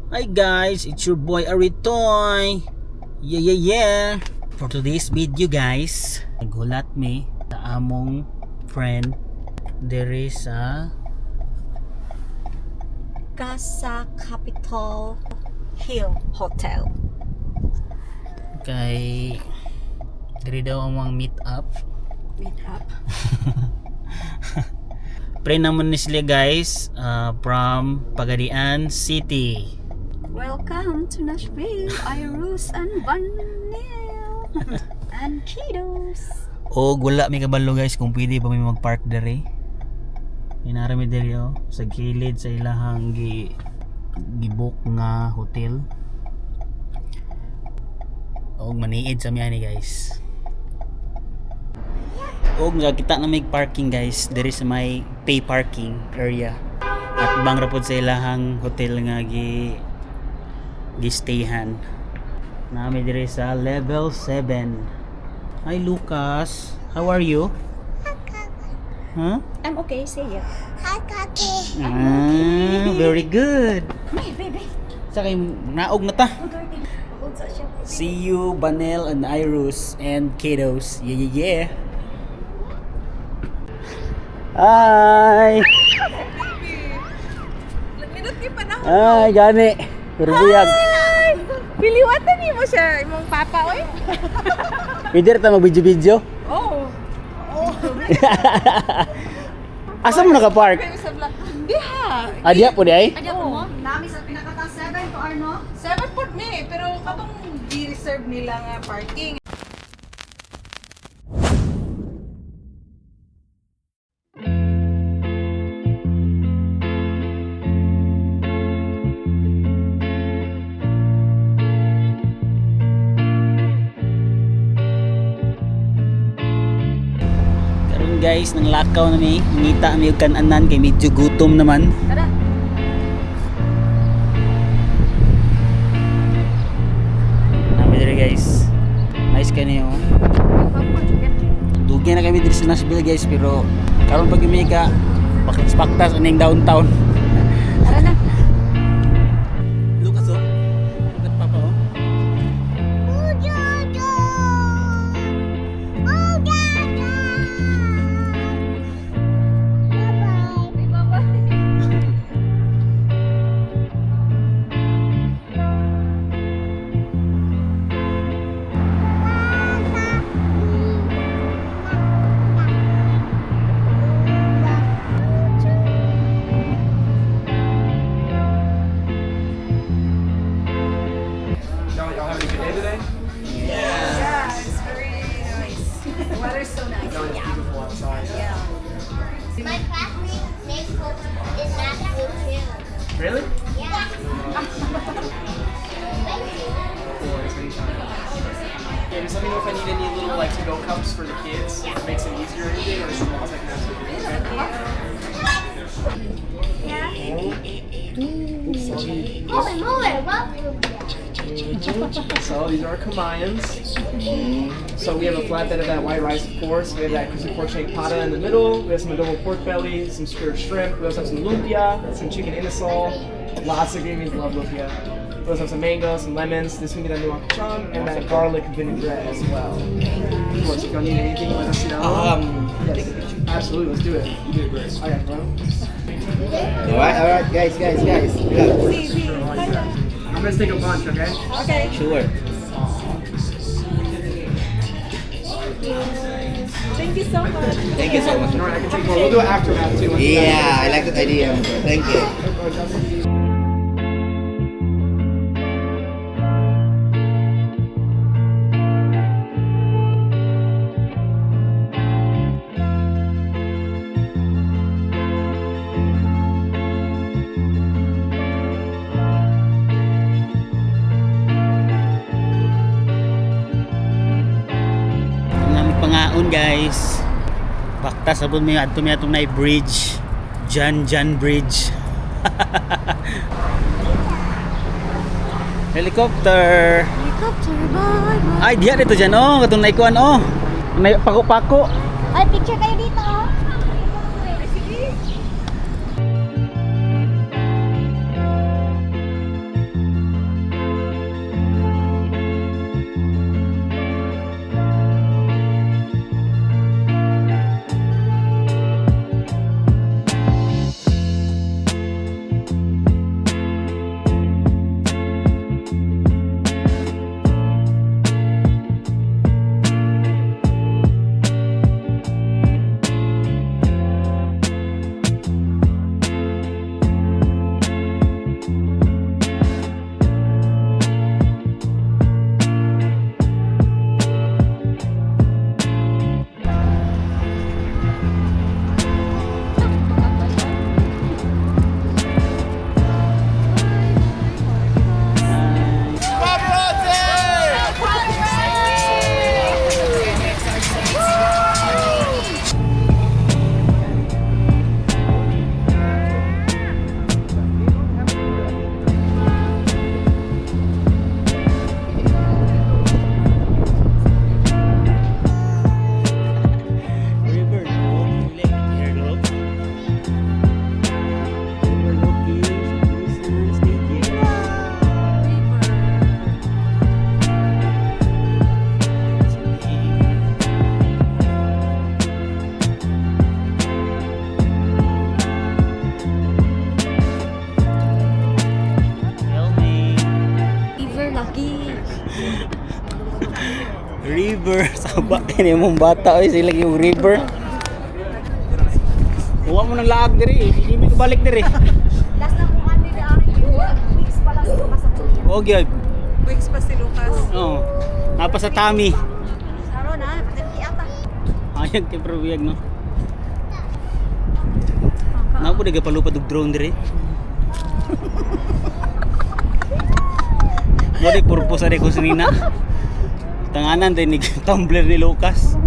Hi guys, it's your boy Aritoy. Yeah. For today's video guys, naghulat mi sa among friend there is a Casa Capital Hill Hotel. Kay diri daw ang mga meet up. Meet up. Friend naman ni sila guys, from Pagadian City. Welcome to Nashville, Irus and Vanille and Kiddos. Og wala mi kabalo guys kung pwede ba mi mag-park diri. Inara mi diri oh, sa gilid sa ilahang gi-book nga hotel. Og maniid sa mi ani guys. Og nakita na may parking guys diri sa may pay parking area. At bang ra pod sa ilahang hotel nga gi stayhan. Nami diri sa level 7. Hi Lucas, how are you? Huh? I'm okay, see ya. Ah, very good. May baby. Sa kay naog na ta. Oh, dirty. Unsa siya? See you, Banel and Irus and kiddos. Yeah. Hi. Ay, gani. Pero buyag. Piliwatan nimo siya imong papa oy. Pwede ra ta mag-video-video. Oh. Asa mo naka-park? Sa vlog. Diha. Ah, diha po di ay? Adya ko mo? Nami sa pinakata 7 to Arno. 7 pod ni pero katong gi-reserve nila nga parking. Karon guys, nang lakaw na mi, ngita mi og kan-anan kay medyo gutom naman. Tara. Nami diri guys. Nice kani oh. Dugay na kami diri sa Nashville guys, pero karon pag mi ka baktas aning downtown. Tara na. Lucas oh. Look at Papa oh. Y'all having a good day today? Yeah, it's very nice. The weather's so nice. No, it's beautiful outside. My classmate named Coach is Nashville too. Really? Yeah. Thank you. Of course, anytime. Yeah, just let me know if I need any little like to-go cups for the kids. If it makes it easier or anything, or straws, I can absolutely do it. Okay? Holy moly, love So these are kamayans. So we have a flatbed of that white rice, of course. We have that crispy pork shank pata in the middle. We have some adobo pork belly, some skewered shrimp. We also have some lumpia, some chicken inasal. Lots of green beans, love lumpia. We also have some mango, some lemons. This can be that new chum and that garlic vinaigrette as well. Of course, if y'all need anything, let us know. Yes, absolutely, let's do it. You did great. All right, bro. Alright, guys, guys, guys. Relax. I'm gonna take a bunch, okay? Okay. Sure. Thank you so much. Thank you so much. All right, I can take more. We'll do an aftermath too. Once we're done. Yeah, I like that idea. Thank you. Ang aming pangaon guys. Baktas abot mi adto mi atong na bridge. Jan Jan Bridge. Helicopter. Helicopter, bye. Bye. Ay, diha dito dyan oh, katong naikuan oh. Nay pako-pako. Ay, picture kayo dito oh. Gi. River. Saba kini mong bata oy, sila yung river. Huwag mo nang laag diri, hindi mi balik diri. Last na po kami na weeks pa lang ito sa Korea. O gyud. Weeks pa si Lucas. Oo. Napa sa tummy. Saro na, pati ata. Ayag kay probiyag, no. Napo di palupad og drone diri. Mo di purpose ari ko sinina. Tanganan din ni tumbler ni Lucas.